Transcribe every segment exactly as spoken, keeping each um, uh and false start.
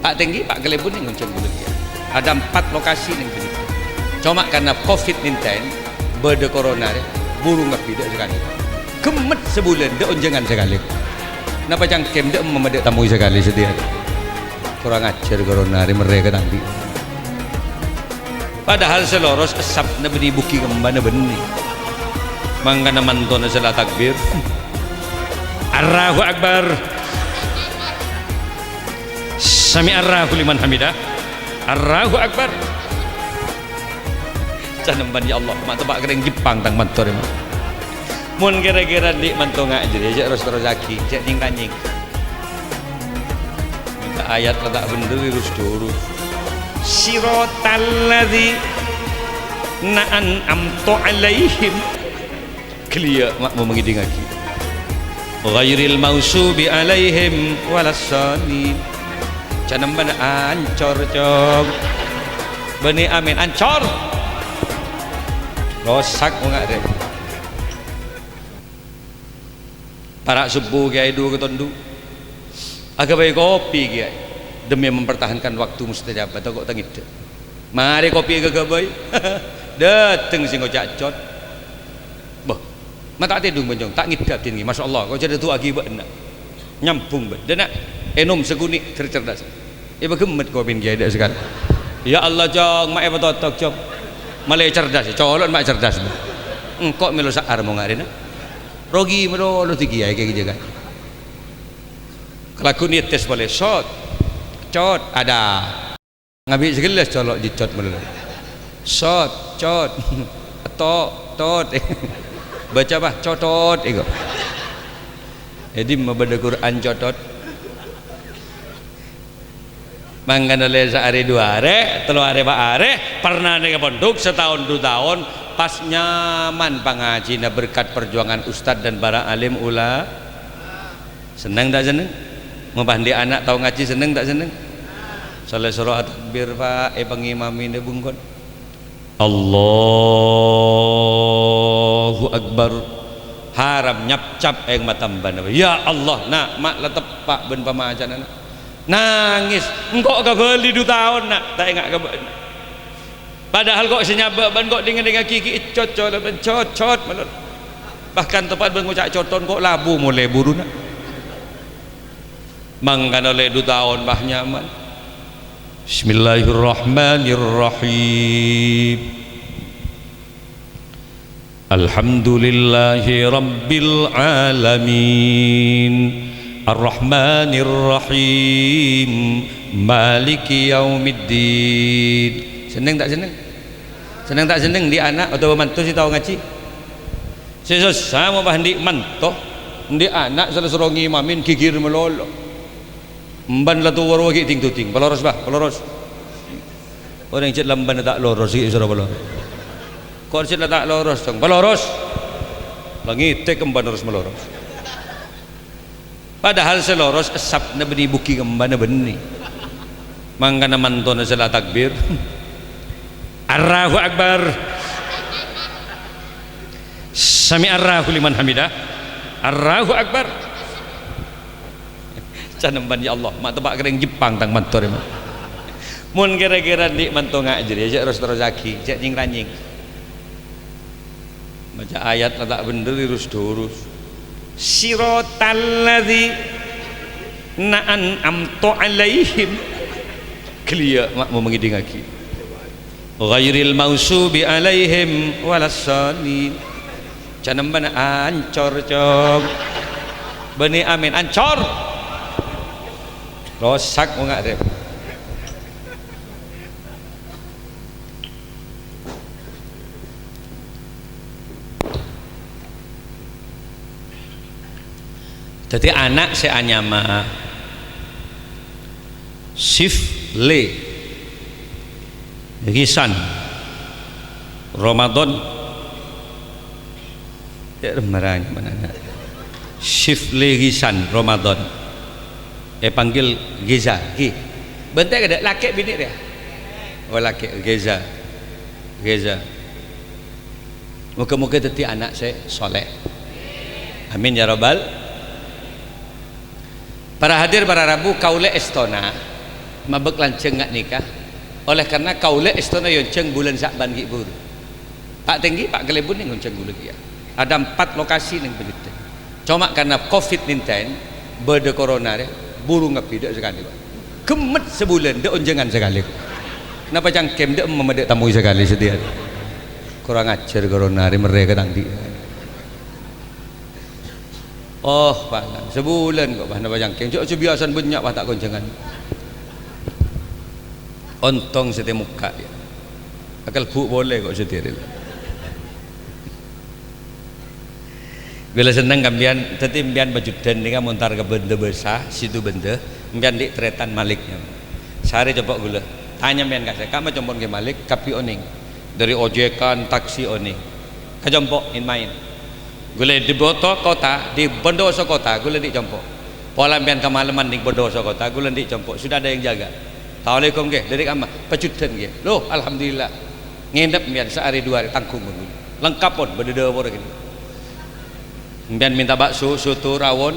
Pak Tenggi, Pak Kalèbun nèng onjhâng bulâ kèya. Ada empat lokasi nèng bânnè. Coma karena covid nineteen, bâdâ corona rè, buru ngebbhi dâ' sakalè. Ghemmet sabulân dâ' onjhângan sakalè. Napa cangkem dâ' emma dâ' tamoy sakalè sadhâjâ. Korang ajhâr corona rè merrè ka tandhi. Padahal sè loros essapna bânnè bughi ngembâna bânnè. Mangkana mantona sè la takbir. Allahu Akbar. Sami'allahu liman hamidah. Allahu Akbar. Can emban, ya Allah, ma' teppa' ka rèng Jepang tang manto rè, ma'. Mon kèra-kèra andi' manto nga' jârèya, jhâ' ros-terrosaghi, jhâ' nyèng-tanyèng. Mènta ayat la ta' bhendher, ros-dhurus. Siratal ladzina an'amta 'alaihim. Ghellâ', ma' mau ngèdingngaghi. Ghairil maghdubi 'alaihim waladdallin. Can emban ancor, Cong. Bânnè amin, ancor. Rosak mo nga' rè. Para' sobbhu, Kèyaè, du-katondu. Aghâbây kopi, Kèyaè, demi mempertahankan waktu mustajab, atau kok tangèdhâ. Marè kopi èghâghâbây. Dâteng sè ngoca' cot. Bâh, ma' ta' tèdung, Bânjong, ta' ngèdhâ abdhina, masyaallah, kok jârèya du'aaghi bâ'na. Nyambung bâ'na. Dâ' na', ènom sakonè', cer-cerdas. Èpaghemmet kopina Kèyaè dâ' sakalè. Ya Allah, Cong, ma' èpatotok, Cong. Malè cerdas, colo'na ma' cerdas. Engko' mèlo sa'ar mo nga' rèna. Rogi malolo dhâggi' Kèyaè, Kèyaè jâgâ. Kalagu nètes polè, sot, cot, ada. Ngabi' saghellâs colo' jhâ' cot malolo. Sot, cot, to, tot. Baca, bah, cotot, èko. È dimma bâdâ Qur'an cotot? Mangkana lè saarè du arè, tello arè, pa' arè, pernah nèka pondhuk sataon du taon, pas nyaman pangajina berkat perjuangan ustad dan para alim ula-, senneng ta' senneng? Mon pas andi' ana' tao ngajhi, senneng ta' senneng? Salè soro atakbir, Pa', èpangimami nè bungkon. Allahu Akbar. Haram nyapcap aèng mata embana. Ya Allah, na', ma' la teppa' bân pamacanana. Nangès, engko' kabâli du taon, na', ta' enga' ka bâ'na. Padahal ko' sè nyabâ' bân ko' dingngennengngaghi ghi' ècot-cot bân cot-cot malolo. Bahkan teppa' bân ngoca' coton ko' labu molè buruna. Mangkana lè du taon, bah, nyaman. Bismillahirrahmanirrahim. Alhamdulillahi rabbil alamin. Arrahmanirrahim. Maliki yaumiddin. Senneng ta' senneng? Senneng ta' senneng andi' ana' otabâ manto sè tao ngajhi? Sè sossa mon pas andi' manto, andi' ana' sala soro ngimami ghighir malolo. Emban la towa rowa ghi' ding-duding, paloros, bah, paloros. Orèng cè' la emban ta' loros ghi' soro paloros. Ko' cè' la ta' loros, Cong, paloros. La ngètèk emban loros-maloros. Padahal sè loros essapna bânnè bughi ngembâna bânnè. Mangkana mantona sè la takbir. Allahu Akbar. Sami'allahu liman hamidah. Allahu Akbar. Can emban, ya Allah, ma' teppa' ka rèng Jepang tang manto rè, ma'. Mon kèra-kèra andi' manto nga' jârèya, jhâ' ros-terrosaghi, jhâ' nyèng-ranyèng. Maca ayat la ta' bhendher, ros-dhurus. Siratal ladzina an'amta 'alaihim. Ghellâ', ma' mau ngèdingngaghi. Ghairil maghdubi 'alaihim waladdallin. Can emban ancor, Cong. Bânnè amin, ancor. Rosak mo nga' rè. Dhâddhi ana' sè anyama Sifle Ghisan Ramadan. Ya, marang mana? Sifle Ghisan Ramadan. Èpanggil Ghiza, ghi. Bântè' kadâ' lakè' binè' rèya? Oh, lakè', Ghiza. Ghiza. Moga-moga dhâddhi ana' sè soleh. Amin ya rabbal. Para hadir, para rabu, kaulâ èstona. Mabâk lanjhâng nga' nèka, oleh karena kaulâ èstona èyonjhâng bulân Sya'ban ghi' bhuru. Pa' Tèngghi, Pa' Kalèbun nèng onjhâng kaulâ kèya. Ada empat lokasi nèng Pajuddhân. Coma karena covid nineteen, bâdâ corona rè, bhuru ngabbhi dâ' sakalè, Pa'. Ghemmet sabulân, dâ' onjhângan sakalè. Napa cangkem dâ' emma dâ' tamoy sakalè satèya. Korang ajhâr corona rè, merrè ka tang andi'. Oh, palang. Sabulân kok, Pa', napa cangkem. Jhâ', jhâ' biyasana bânnya', Pa', ta' konjhângan. Ontong sè tè mokka', ya. Akalbu polè kok satèya rè. Ghulâ senneng ka empèyan, dhâddhi empèyan Pajuddhân nèka montar ka Bândâ Bâsa, Situbândâ, empèyan andi' tarètan Malik, ya. Sarè compo' ghulâ. Tanya empèyan ka sè, "Ka'emma compo'na Kè Malik?" Kabbhi onèng. Dâri ojekan, taksi onèng. Ka compo', in-main. Ghulâ di Boto Kota, di Bondowoso Kota, ghulâ andi' compo'. Pola empèyan kamaleman di Bondowoso Kota, ghulâ andi' compo'. Sudah ada yang jaga. "Assalamualaikum, Kè. Dâri ka'emma?" "Pajuddhân, Kè." "Loh, alhamdulillah." Ngènep empèyan saarè duwâ arè, tangghung ghulâ. Lengkap pon, bâdâ dâpor kènè'. Empèyan mènta bakso, soto, rawon,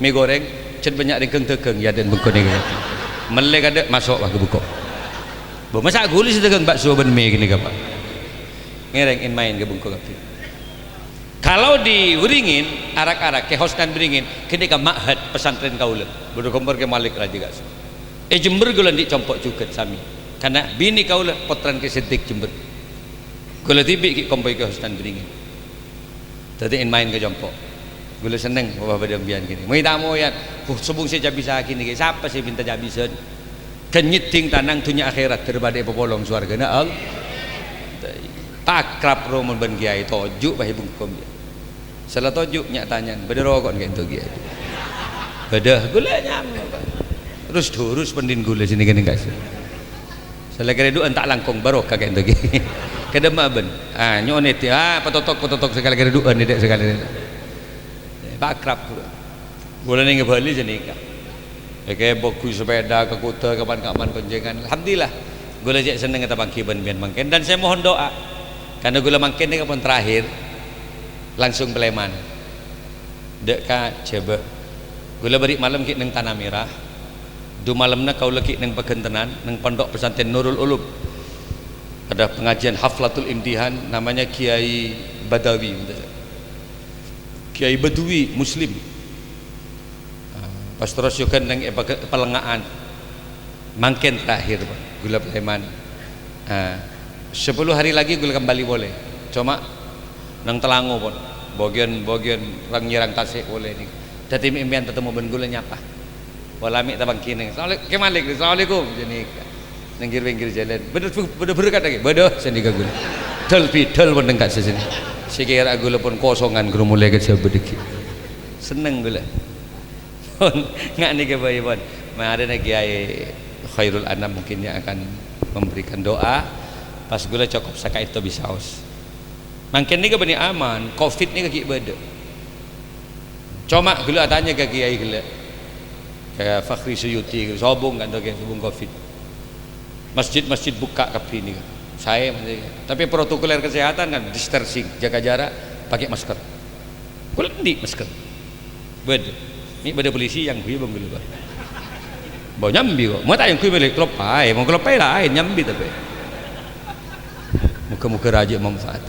mie goreng, jhât bânnya' rèng ghâng-dâghâng, ya, dâ' bengko nèka. Mellè kadâ', maso', wah, ghâbengko. Bo, masa' ghulâ sè dâghâng bakso bân mie ghânèka, Pa'? Ngèrèng in-main ghâbengko kabbhi. Kalau di Beringin, arak-arak, Kè Hosnan Beringin, ghânèka ma'had pesantren kaulâ. Bâdâ kompor Kè Malik Raja Gaso. È Jember ghulâ andi' compo' jhughân samè. Karena binè kaulâ pottrana Kè Siddiq Jember. Ghulâ dhibi' ghi' kompoy Kè Hosnan Beringin. Dhâddhi in-main ka compo'. Ghulâ senneng, wah, bâdâ empèyan ghânèka. Moy ta' moyan, uh, sobung sè cabisaghi nèka, sapa sè mènta cabisan? Ghân nyeddhing tanang dhunnya akhèrat dâripada èpapolong sowarghâna Allah. Pakrab ro mon bân kèyaè, toju' bhâi bengko, ya. Sala toju' nya'-tanya'an, "Bâdâ roko' ka'ento, Kèyaè?" "Bâdâ." Ghulâ nyamana, Pa'. Rus-durus pendhin ghulâ sè nèka nèng ka'issa'. Sala kèra du'an ta' langkong, barokah ka'ento, Kèyaè. Kadâmma bân. Ah, nyo'on èdhi. Ah, patotok, patotok sakalè kèra du'an, èdhi' sakalè. Pakrab ghulâ. Ghulâ nèng Bali sanèka. Èkèbâ ghu sepeda ka Kuta, kapan-kapan konjhângan. Alhamdulillah. Ghulâ cè' sennengnga tapangghi bân empèyan mangkèn. Dan saya mohon doa. Karena ghulâ mangkèn nèka pon terakhir. Langsung palèman. Dâ' ka Jhâbâ. Ghulâ bâri' malem ghi' nèng Tanah Merah. Dumalemma kaulâ ghi' nèng Paghântenan, nèng Pondok Pesantren Nurul Ulum. Ada pengajian haflatul imtihan, namanya Kiai Badawi. Kiai Badui Muslim. Ah, pas terros jhughân nèng è pagâ-, Pellenga'an. Mangkèn terakhir, Pa'. Ghulâ palèman. Ah, sepuluh hari lagi ghulâ kembali polè. Coma nèng Telango pon. Bâgiyân, bâgiyân rang-nyèrang Tasik polè nèng. Dhâddhi mè' empèyan tatemmo bân ghulâ nyapa. Pola mè' tapangghi nèng, "Assalamualaikum, Kè Malik." "Assalamualaikum." Jâ' nèka. Nèng gir-pèngghir jhâlân. "Bâdâ, bâdâ berkat, Kè?" "Bâdâ," sanèka ghulâ. Dâl bidâl pon nèng ka'issa' sanèka. Sè kèra ghulâ pon kosongan ghulâ molaè ka Jhâbâ dhâggi'. Senneng ghulâ. Pon, nga' nèka bhâi, pon. Marèna Kiai Khairul Anam mungkin yang akan memberikan doa. Pas ghulâ cokop saka'ènto bisaos. Mangkèn nèka bânnè aman, covid nèka ghi' bâdâ. Coma ghulâ atanya ka kiai ghellâ', ka Fakhri Suyuti, sobung ka'ento kè, sobung covid. Masjid-masjid bukka' kabbhi nèka. Saè masjid. Tapè protokoler kesehatan kan, distancing, jaga jarak, pakai masker. Ghulâ andi' masker. Bâdâ. Mè' bâdâ polisi èyangghuy bân ghulâ, Pak. Bâ nyambi kok. Mon ta' èyangghuy mèlè klop aè, mon klop aè laèn nyambi tapè. Moga-moga rajâ manfaat.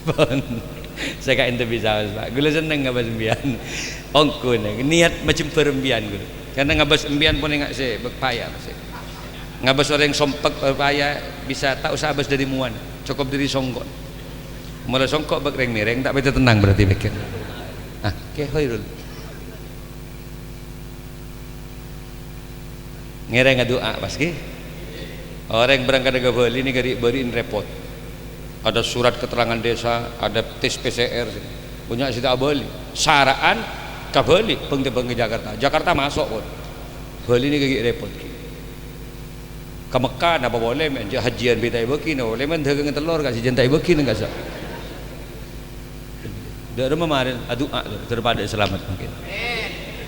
Pon. Sè ka'ènto bisaos, Pak. Ghulâ senneng ngabâs empèyan. Ongghu, nè, niat majembhâr empèyan ghulâ. Karena ngabâs empèyan pon enga' sè bâk paya, sè. Ngabâs orèng sompek, eh, paya bisa ta' osa abâs dâri mowana. Cokop dâri songko'. Mola songko' bâk rèng-mèrèng, ta' bhâdhi tennang berarti pèkkèr. Ah, Kè Khairul. Ngèrèng adu'a, pas ghi. Orèng berangkat ka Bali nèka ri'-bâri'in rèpot. Ada surat keterangan desa, ada tes P C R. Bânnya' sè ta' abâli. Sara'an ka Bali, bâng-tèbâng ka Jakarta. Jakarta maso' pon. Bali nèka ghi' rèpot ghi. Ka Mekka napa polè, mè' jhâ' hajjiyân bi' ta' èbâghi, napa polè, mè' dhâghângnga tellor, ka sè jhân ta' èbâghi nèng ka'issa'. Dâ' remma marèn adu'a, dâ' remma padâ salamet mungkin.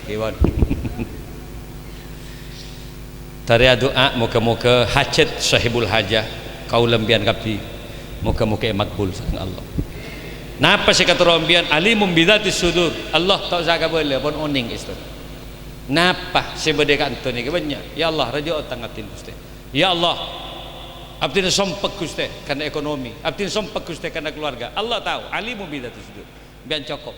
Kèwan. Tarè adu'a, moga-moga hajat sahibul hajah, kaulâ empèyan kabbhi, moga-moga èmakbul sareng Allah. Napa sè èkaterro empèyan, alimun bidzatis sudur. Allah ta' osa kabâlâ, pon onèng èsto. Napa sè bâdâ è ka'dinto nèka bânnya'? Ya Allah, rajâ'â tang abdhina, Ghustè. Ya Allah, abdhina sompek, Ghustè, karna ekonomi. Abdhina sompek, Ghustè, karna keluarga. Allah tao, alimu bidzati sudur. Sampèyan cokop.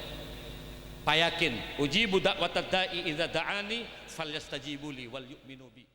Payakin, "Ujibu da'watad da'i idza da'ani, falyastajibu li wal yu'minu bi."